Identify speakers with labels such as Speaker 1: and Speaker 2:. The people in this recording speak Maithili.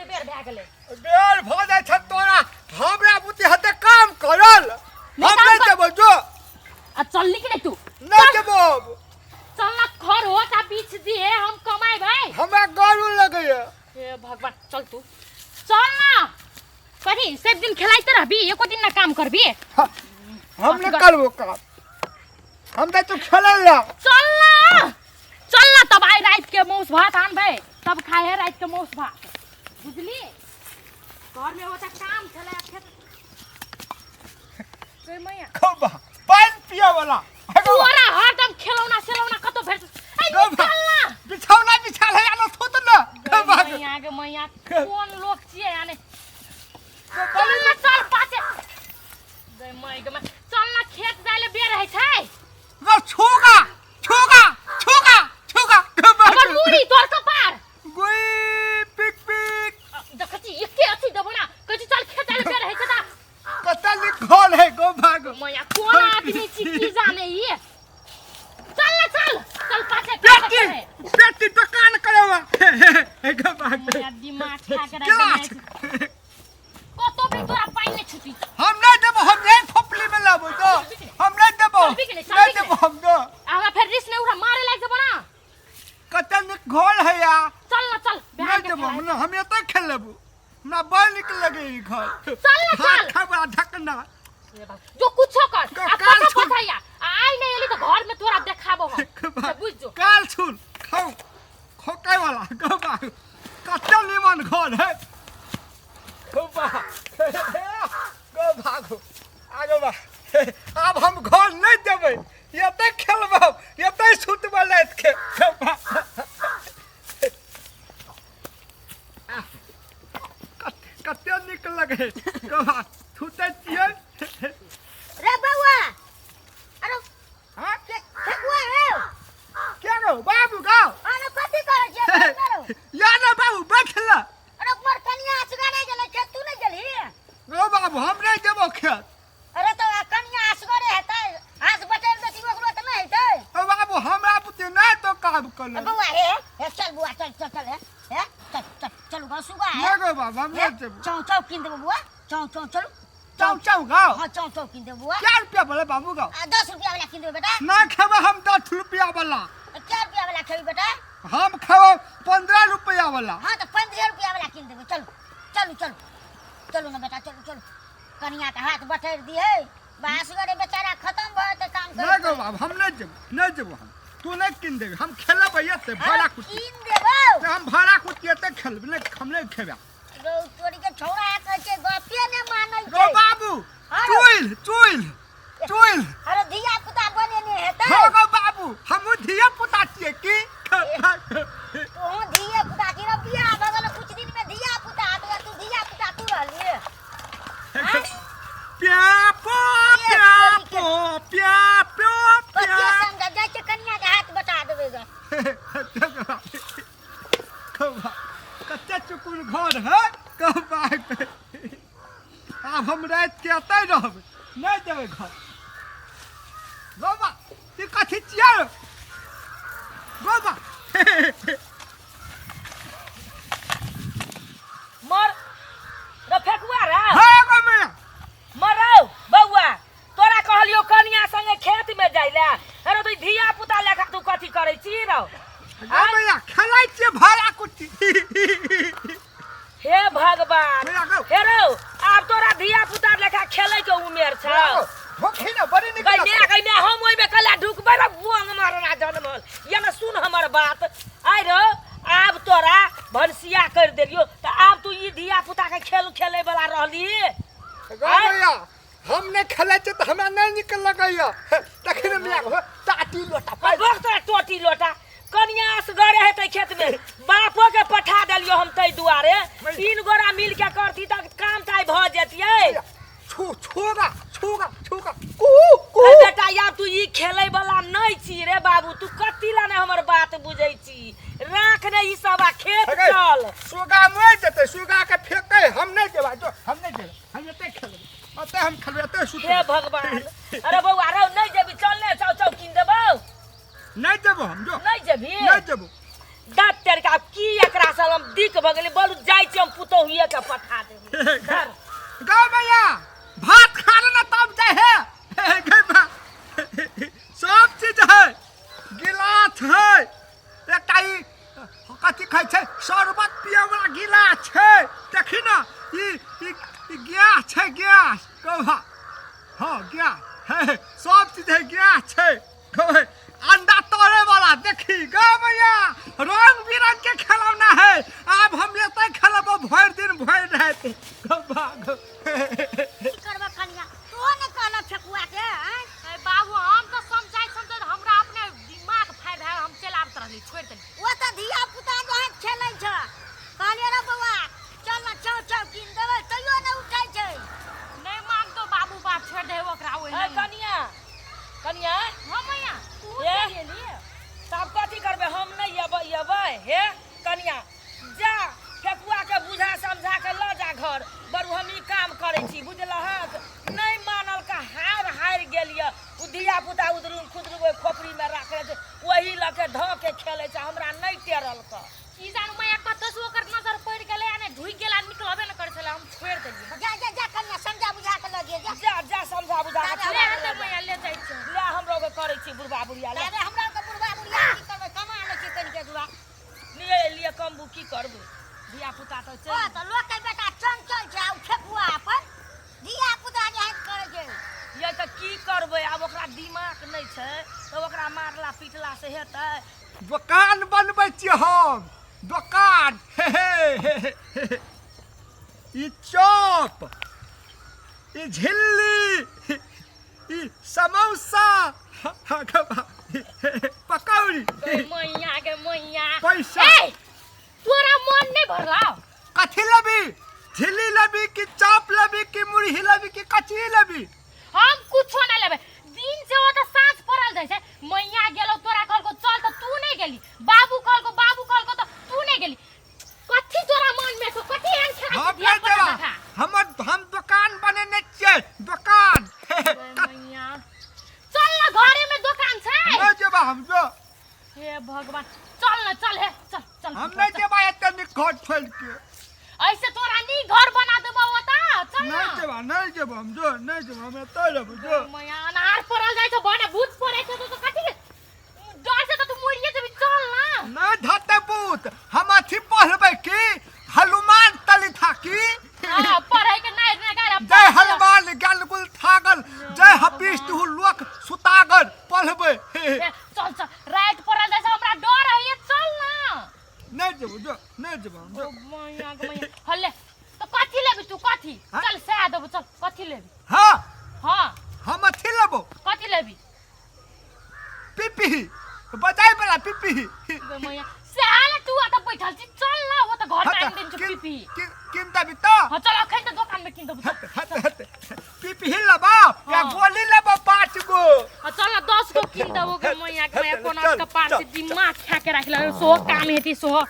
Speaker 1: हेतै, बेर भए गेलै।
Speaker 2: बेर भऽ जाइ छै तोरा, हमरा बुते हेतै काम करल?
Speaker 1: नहि
Speaker 2: हम
Speaker 1: काम
Speaker 2: नहि
Speaker 1: कर-
Speaker 2: देबो, जो।
Speaker 1: आ चलली कि नहि तू?
Speaker 2: नहि देबो।
Speaker 1: चल ना, खर होत आ बीछ दिहे, हम कमाएबै।
Speaker 2: हमरा गरु लगैया।
Speaker 1: हे भगवान, चल तू, चल ना। कथी सब दिन खेलाइते रहबी, एको दिन ना काम करबी?
Speaker 2: हम नहि करबो काम, हम तऽ तू खेलै ला।
Speaker 1: चल ना, चल ना। तब आइ राति के मौस भात आनबै, तब खाए है राति के मौस भात, बुझली? घर में होता काम छलै आ खेत रे मैया।
Speaker 2: खूब पानि पिए वाला।
Speaker 1: तोरा हरदम खेलौना सेलौना कतौ भेट। ए, निकल ना।
Speaker 2: बिछौना बिछाल है, आनो थोत ना।
Speaker 1: गे मैया, गे मैया, कोन लोक छियै यानी? चल ना, चल पाछे। गे मै, गे मै, चल ना, खेत जाय ले बेर है छै।
Speaker 2: रो छुगा छुगा छुगा छुगा।
Speaker 1: हमर मुड़ी तोर कपार।
Speaker 2: गुई पिक पिक।
Speaker 1: देखै छी, एके अथी देबो ना। कहै छी चल, खेत जाय ले बेर है छै ता।
Speaker 2: कतऽ लिखल है गो भागो?
Speaker 1: मैया, कोन आदमी छी की जाने ई। चल ना, चल चल पाछे।
Speaker 2: बेटी, बेटी दुकान करवा हे गो भागो।
Speaker 1: मैया, दिमाग खा के राखि
Speaker 2: क्लास।
Speaker 1: देने छै। कतौ भी तोरा पानि नहि छुटी।
Speaker 2: हम नहीं देबो, हम नहीं खोपली में लाबो तो हम नहीं देबो।
Speaker 1: चलबी कि नहि? चलबी
Speaker 2: नहीं
Speaker 1: कि
Speaker 2: देबो हम तो।
Speaker 1: हमरा फेर रिस नहि उठा, मारे लागि जेबो ना।
Speaker 2: कते नीक घर है या।
Speaker 1: चल ना, चल। बिहान
Speaker 2: नहीं
Speaker 1: के
Speaker 2: देबो।
Speaker 1: खेलाइ।
Speaker 2: हम हम एतऽ खेल लेबो, हमरा बड़ नीक लगे ई घर।
Speaker 1: चल ना, चल।
Speaker 2: हाथ खाबा ढकना।
Speaker 1: हे बाप, जो कुछो कर। आ
Speaker 2: काल
Speaker 1: पता
Speaker 2: छुल।
Speaker 1: पता या आइ नहि एली तऽ घर में तोरा देखाबो हम, से बुझ जो।
Speaker 2: काल छुल खाऊ खोकै वाला। गो बाबू, कते निमन घर है। गो बा, गो भागो आगो बा। आब हम घर नहीं देबै, एतै खेलबौ, एतै सुतबै राति के। गो बा, कते नीक लगे। गो बा, सुतै छियै।
Speaker 3: रे बौआ, अरे।
Speaker 2: हाँ?
Speaker 3: ठेकुआ रे।
Speaker 2: क्या गो बाबू गाओ?
Speaker 3: अरे कथी करै छियै घर में रौ?
Speaker 2: या ना बाबू, बैठ ला।
Speaker 3: अरे मोर कनिया असगरे गेलै खेत, तू नहि गेलही?
Speaker 2: गो बाबू, हम नहीं जेबो खेत।
Speaker 3: अरे तो आ कनिया असगरे हेतै, हाथ बटैर देती ओकरो तऽ नहि हेतै।
Speaker 2: ओ बाबू, हमरा बुते नहीं तो काम कर।
Speaker 3: बौआ हे, हे चल बौआ, चल चल चल, हे हे चल चल चलू गाँव सुगा है।
Speaker 2: नहीं गो बाबू, हम नहीं जेबो।
Speaker 3: चौ चौ कीन देबो बौआ, चौ चौ, चलू।
Speaker 2: चौ चौ गाओ।
Speaker 3: हाँ, चौ चौ कीन देबो बौआ।
Speaker 2: क्या रुपया बोले बाबू गाओ?
Speaker 3: आ 10 रुपया वाला कीन देबो बेटा।
Speaker 2: ना खेबे हम 10 रुपया वाला।
Speaker 3: क्या रुपया वाला खेबी बेटा?
Speaker 2: हम खेबो 15 रुपया वाला।
Speaker 3: हाँ तो 15 रुपया वाला कीन देबो। चलू चलू चलू चलू ना बेटा, चलू चलू। कनिया के हाथ बटैर दिहे, बास गरे बेचारा खत्म भऽ जेतै काम
Speaker 2: नहीं
Speaker 3: करैत।
Speaker 2: गो बाबू, हम नहीं जेबो, नहीं जेबो हम। तू नहीं कीन देबी, हम खेलब एते भाड़ा
Speaker 3: अरे
Speaker 2: कुटी।
Speaker 3: कीन देबो।
Speaker 2: नहीं, हम भाड़ा कुटी एते खेलब नहीं, हम नहीं खेबे।
Speaker 3: रौ तोरी के छौड़ा कहै छै गपे नै मानै
Speaker 2: गो
Speaker 3: छै।
Speaker 2: बाबू।
Speaker 3: अरे।
Speaker 2: चुइल चुइल चुइल।
Speaker 3: अरे धिया पुता बनेने हेतै।
Speaker 2: हाँ गो बाबू, हमहूँ धिया पुता छियै की?
Speaker 3: तोहूँ धिया पुता छी रे, बियाह भऽ गेल कुछ दिन में धिया पुता हेतौ, तू धिया पुता तू रहलियै।
Speaker 2: प्या पो प्या पो प्या प्यो
Speaker 3: कथिए
Speaker 2: प्या।
Speaker 3: समझ जाइ छै, कनिया के हाथ बटा देबै ग।
Speaker 2: कते चुकुन घर है। कहबा, आब हम राति के एतै रहबै, नहि जेबै घर। गोबा, ई कथी छियै गोबा?
Speaker 4: मर रे फेकुआ रे।
Speaker 2: हाँ गो मैया।
Speaker 4: मर रौ बौआ, तोरा कहलियो कनिया संगे खेत में जाय ले, अरे तू धिया पुता लेखा तू कथी करै छी रौ?
Speaker 2: गो मैया, खेलै छियै भाड़ा कुट्टी।
Speaker 4: हे भगवान।
Speaker 2: मैया गौ।
Speaker 4: हे रौ, आब तोरा धिया पुता लेखा खेलै के उमेर छौ?
Speaker 2: भूखी ना बड़ी नीक
Speaker 4: गै
Speaker 2: लगतौ।
Speaker 4: मै, गै मै, हम ओहिमे कला ढुकबै रे बुआंग मारना जनमल या ना। सुन हमर बात, आइ रौ, आब तोरा भनसिया कर देलियो तऽ आब तू ई धिया पुता के खेल खेलै वाला रहली?
Speaker 2: गो मैया, हम नहि खेलै छियै तऽ हमरा नहि नीक लगैया। तखन मैया गो, टाटी लोटा पाइ।
Speaker 4: बक तोरा टोटी लोटा। कनिया असगरे हेतै खेत में, बापो के पठा देलियो हम ताहि दुआरे, तीन गोरा मिल के करती तऽ काम ताइ भऽ जेतियै।
Speaker 2: छू छूगा छूगा छूगा कू कू।
Speaker 4: अरे बेटा यार, तू ई खेलै वाला नहीं छी रे बाबू, तू कथी ला नहीं हमर बात बुझै छी? राख ने ई सब आ खेत
Speaker 2: अगे,
Speaker 4: चल।
Speaker 2: सुगा मरि जेतै, सुगा के फेकै। हम नहि जेबै जो, हम नहि जेबै, हम एतै खेलबै, एतै हम खेलबै, एतै सुतबै।
Speaker 4: हे भगवान। अरे बौआ रौ, नहीं जेबी? चल ने, चाउ चाउ कीन देबौ।
Speaker 2: नहि जेबो हम, जो।
Speaker 4: नहीं जेबी?
Speaker 2: नहि जेबो।
Speaker 4: दाँत तेर के आब की एकरा से हम दिक भऽ गेली। बोलू जाइ छी हम पुतोहुए के पठा देबै। धर।
Speaker 2: गौ मैया भात खा लेना तब जाए है। गौ बा सब चीज है, गिलास है, एकटा ई कथी खाइ छै शरबत पियै वाला गिलास छै, देखी ना ई ई ई गैस छै, गैस गौ। हाँ गैस है, सब चीज है, गैस छै गौ, अंडा तोड़े वाला देखी गौ मैया, रंग बिरंग के खिलौना है। आब हम एतै खेलबो भरि दिन भरि राति गौ बा गौ।
Speaker 3: की करबऽ कनिया, तो ने कहलक ठेकुआ के आँय?
Speaker 1: ए बाबू हम तऽ समझाइ समझाइ हमरा अपने दिमाग फाड़ि भए हम चलि आबैत रहली, छोड़ि देली।
Speaker 3: ओ तऽ धिया पुता जहाँ खेलै छ, कहलियै रे बौआ चल ना चाउ चाउ कीन देबै, तैयो नहि उठै छै।
Speaker 1: नहि मानतो बाबू बात, छोड़ि दे ओकरा ओहि।
Speaker 4: ए कनिया, कनिया।
Speaker 1: हाँ मैया तू
Speaker 4: ए?
Speaker 1: चलि एली।
Speaker 4: तब कथी करबै हम नहि अबै अबै। हे कनिया जा ठेकुआ के बुझा समझा के लऽ जा घर, बरू हम ई काम करै छी बुझलहक। नहि मानल का हार हारि गेल यऽ। ओ धिया पुता उदरुम खुदरुम ओहि खोपड़ीमे राखले छै, ओही लऽ के धऽ के खेलै छै, हमरा नहि टेरल कऽ।
Speaker 1: की जानू मैया कतऽ से ओकर नजर पड़ि गेलै आ नहि ढुकि गेल आ निकलबे नहि करै छलै, हम छोड़ि देलियै।
Speaker 3: जा जा जा कनिया समझा बुझा के लऽ गेल जा।
Speaker 4: जा जा समझा बुझा के
Speaker 1: ले हेतै मैया, ले जाइ छियै।
Speaker 4: ले हमरो के करै छी बुढ़बा बुढ़िया ले।
Speaker 3: ताबे हमरा के बुढ़बा बुढ़िया की करबै, कमा लै छी कनिके दुआ।
Speaker 4: लिए लिए कमबू की करबै, धिया पुता तऽ
Speaker 3: ओ
Speaker 4: चलि।
Speaker 3: तऽ लोक के बेटा चंचल छै आ उ ठेकुआ अपन धिया पुता जे हाथ करै छै।
Speaker 4: ये तऽ की करबै आब, ओकरा दिमाग नहि छै तऽ ओकरा मारला पीटला से हेतै?
Speaker 2: दोकान बनबै छियै हम दोकान। हे हे हे हे हे। ई चॉप, ई झिल्ली, ई समोसा, पकौड़ी।
Speaker 1: गे मैया गे मैया।
Speaker 2: पैसा।
Speaker 1: ए, तोरा मन नहि भरलौ?
Speaker 2: कथी लेबी? झिल्ली लेबी कि चॉप लेबी कि मुरही लेबी कि कथी लेबी?
Speaker 1: हम कुछो नहि लेबै। दिन से ओ तऽ साँझ पड़ल जाइ छै। मैया गेलौ तोरा कहलको चल तऽ तू नहि गेली, बाबू कहलको बाबू कहलको तऽ तू नहि गेली। कथी तोरा मन में छौ, कथी एहन खेला
Speaker 2: हम
Speaker 1: छै धिया
Speaker 2: नहि
Speaker 1: पुता
Speaker 2: देबा।
Speaker 1: जकाँ?
Speaker 2: हमर हम दोकान बनेने छियै दोकान।
Speaker 1: गे मैया चल ना, घरे में दोकान छै।
Speaker 2: नहि जेबा हम, जो।
Speaker 1: हे भगवान चल ना, चल हे चल चल।
Speaker 2: हम
Speaker 1: चल,
Speaker 2: नहि
Speaker 1: चल।
Speaker 2: जेबा एते नीक घर छोड़ि के।
Speaker 1: ऐसे तोरा नीक घर बना देबौ ओतऽ, चल ना।
Speaker 2: नहि जेबा, नहि जेबा हम, जो नहि जेबा हम, एतऽ रहबो जो।
Speaker 1: मैया अनार पड़ल जाइ छौ, बने भूत पड़ै छौ तो कथी के डर से तऽ तू मरिए जेबी, चल ना।
Speaker 2: नहि धते भूत, हम अथी पढ़बै की हनुमान तलिथा की।
Speaker 1: हाँ पढ़ै के नहि नहि गारा।
Speaker 2: जय हनुमान ज्ञान गुल थागल, जय हपीष्ट हु लोक सुतागल पढ़बै।
Speaker 1: चल चल, राति पड़ल जाइ छै, हमरा डर होइए, चल ना।
Speaker 2: नहि जेबो जो, नहि जेबो हम, जो।
Speaker 1: ओ मैया के मैया हल्ले तऽ कथी लेबी तू, कथी?
Speaker 2: हाँ?
Speaker 1: चल सएह देबो, चल कथी लेबी?
Speaker 2: हाँ।
Speaker 1: हाँ।
Speaker 2: हम अथी लेबो।
Speaker 1: कथी लेबी?
Speaker 2: पिपी बजाय वाला पिपी।
Speaker 1: गे मैया सएह ने तू ओतऽ बैठल छी, चल ना ओ तऽ घर में आनि देने छौ पिपी।
Speaker 2: किन देबी तऽ?
Speaker 1: हाँ चल अखन तऽ दोकान में किन देबो, चल।
Speaker 2: हत हत पिपी लेबो या
Speaker 1: हाँ।
Speaker 2: गोली लेबो 5 गो?
Speaker 1: हाँ चल ना 10 गो किन देबो। गे मैया के मैया
Speaker 2: चल,
Speaker 1: कोना
Speaker 2: चल,
Speaker 1: कपार से
Speaker 2: चल,
Speaker 1: दिमाग खा के राखि ले, सोहो काम हेती सोहो।